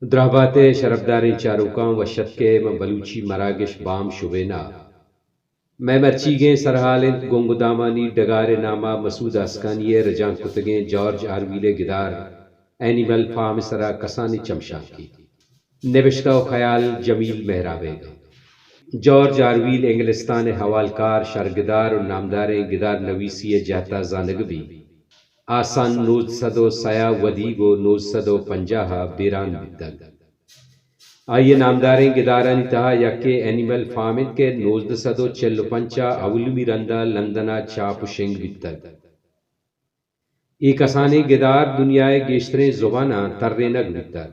دراہ بات ئے شرپداریں چاروکاں، وش اتک ئے ماں بلوچی مراگش بام شبین ءَ۔ مئے مرچیگیں سرھال اِنت گنگدامانی ڈگار ءِ نام ءَ مسعود آسکانی ءِ رجانک کتگیں جارج آرویل ءِ گدار اینیمل فارم ءِ سرا کسانیں چمشانکے۔ نبشتہ ءُ خیال جمیل مہرابیگ ءَ۔ جارج آرویل انگلستان ءِ حوالکار، شرگدار ءُ نامداریں گدار نویسی ءِ جہت ءَ زانگ بیت۔ آ سن نوزدہ سد ءُ سئے ءَ ودی گوں نوزدہ سد ءُ پنجاہ ءَ بیران بیتگ۔ آئی ءِ نامداریں گدارانی تہا یکے اینیمل فارم اِنت کہ نوزدہ سد ءُ چل ءُ پنچ ءَ اولیمی رند ءَ لندن ءَ چاپ ءُ شنگ بیتگ۔ اے کسانیں گدار دنیا ءِ گیشتریں زباناں ترینگ بیتگ۔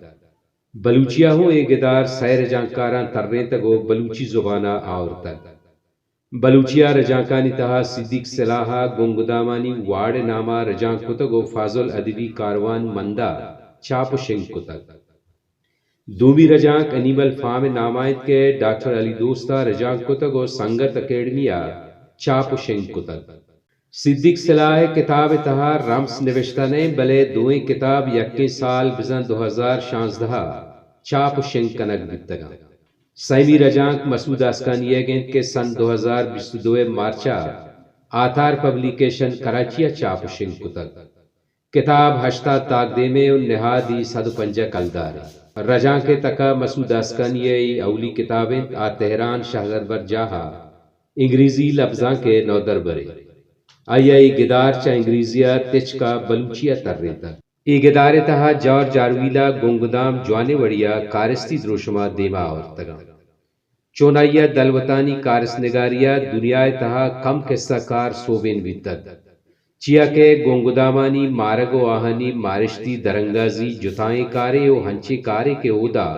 بلوچی ءَ ہوں اے گدار سئے رجانکاراں ترینتگ ءُ بلوچی زبان ءَ آورتگ۔ بلوچی ءَ رجانکانی تہا صدیق سلاہ ءَ گنگدامانی واڑ ءِ نام ءَ رجانک کتگ ءُ فاضل ادبی کاروان مند ءَ چاپ ءُ شنگ کتگ۔ دومی رجانک اینیمل فارم ءِ نام ءَ اِنت کہ ڈاکٹر علی دوست ءَ رجانک کتگ ءُ سنگت اکیڈمی ءَ چاپ ءُ شنگ کتگ۔ صدیق سلاہ ءِ کتاب ءِ تہا رمس نبشتہ نہ اِنت، بلے دوئیں کتاب یکیں سال بزاں دو ہزار شانزدہ ءَ چاپ ءُ شنگ کنگ بیتگ اَنت۔ سیمی رجانک مسعود آسکانی ئیگ اِنت کہ سن دو ہزار بیست ءُ دو ءِ مارچ ءَ آتار پبلیکیشن کراچی ءَ چاپ ءُ شنگ کتگ۔ کتاب ہشتاد تاکدیمے ءُ نہادی سد ءُ پنجاہ کلدار اِنت۔ رجانک ءِ تک ءَ مسعود آسکانی ءِ اے اولی کتاب اِنت، آ تہران شہدربرجاہ ءَ انگریزی لبزانک ءِ نودربرے۔ آئی ءَ اے گدار چہ انگریزی ءَ تچک ءَ بلوچی ءَ ترینتگ۔ اے گدار ءِ تہا جارج آرویل ءَ گنگدام جوانیں وڑے ءَ کارستی دروشم ءَ دیم ءَ آورتگ اَنت۔ چونائی ءَ دلوتانی کارست نگاری ءَ دنیا ءِ تہا کم کسہ کار سوبین بیتگ، چیا کہ گنگدامانی مارگ ءُ آہانی مارشتی درانگازی جتائیں کارے ءُ ہنچیں کارے کہ اودا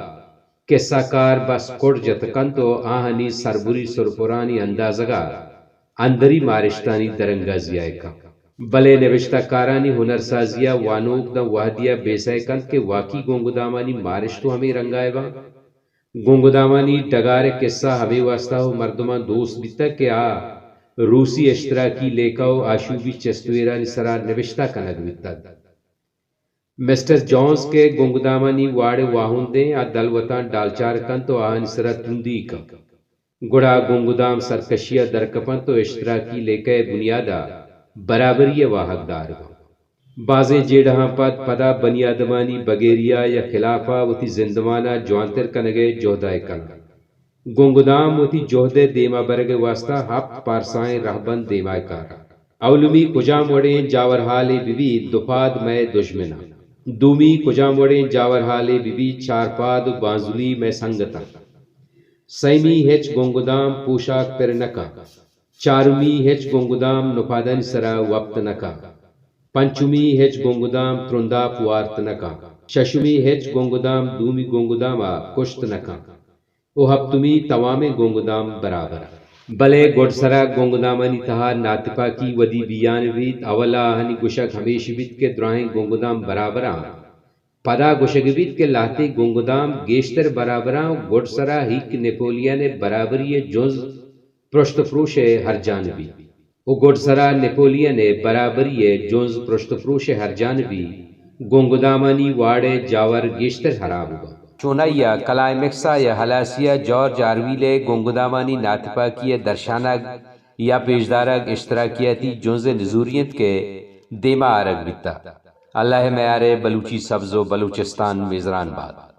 کسہ کار بس کڑ جت کنت ءُ آہانی سربری سرپرانی اندازگ ءَ اندری مارشتانی درانگازی ءَ کنت۔ بلے نبشتہ کارانی ہنرسازی ءَ وانوک داں وہدی ءَ بے سئے کنت کہ واکی گنگدامانی مارشت ءُ ہمے رنگ ءَ بنت۔ گنگدامانی ڈگار ءِ کسہ ہمے واستا ءُ مردماں دوست بیتگ کہ آ روسی اشتراکی لیکہ ءُ آشوبی چست ءُ ایرانی سرا نبشتہ کنگ بیتگ۔ مسٹر جونز کہ گنگدامانی واڑ ءِ واہند اِنت، آ دلوتاں ڈالچار کنت ءُ آہانی سرا تندی کنت۔ گڑا گنگدام سرکشی ءَ درکپنت ءُ اشتراکی لیکہ ءِ بنیاد ءَ برابری ءِ واہگ دار بنت۔ بازیں جیڑہاں پد پدا بنی آدمانی بگیریا یا خلاف ءَ وتی زندمان ءَ جوانتر کنگ ءِ جہد ءَ کنت۔ گنگدام وتی جہد ءِ دیم ءَ برگ ءِ واستا ہپت پارسائیں رہبند دیم ءَ کار اَنت۔ اولمی کجام وڑیں جاورہالے بہ بیت، دو پاد مئے دژمن اَنت۔ دومی کجام وڑیں جاورہالے بہ بیت، چار پاد ءُ بانزلی مئے سنگت اَنت۔ سیمی ہچ گنگدام پوشاک پر نہ کنت۔ چارمی ہچ گنگدام نپادانی سرا وپت نہ کنت۔ پنچمی ہچ گنگدام ترنداپ وارت نہ کنت۔ ششمی ہچ گنگدام دومی گنگدام ءَ کشت نہ کنت۔ ءُ ہپتمی توامیں گنگدام برابر اَنت۔ بلے گڈسرا گنگدامانی تہا ناتپاکی ودی بیان بیت، اول ءَ آہانی گوشگ ہمیش بیت کہ دراہیں گنگدام برابر اَنت۔ پدا گوشگ بیت کہ لہتے گنگدام گیشتر برابر اَنت ءُ گڈسرا ہیک نپولین ءِ برابری ءِ جنز پرشت ءُ پروش ءِ ہرجان بیت۔ ءُ گڈسرا نپولین ءِ برابری ءِ جنز پرشت ءُ پروش ءِ ہرجان بیت، گنگدامانی واڑ ءِ جاور گیشتر ہراب بنت۔ چونائی ءَ کلائمیکس ءَ یا ہلاسی ءَ جارج آرویل ءِ گنگدامانی ناتپاکی ءِ درشانگ یا پیشدارگ اشتراکیاتی جنز ءِ نزوری اِنت کہ دیم ءَ آرگ بیتگ۔ اللہ ءِ میار ءَ بلوچی سبز ءُ بلوچستان میزران بات۔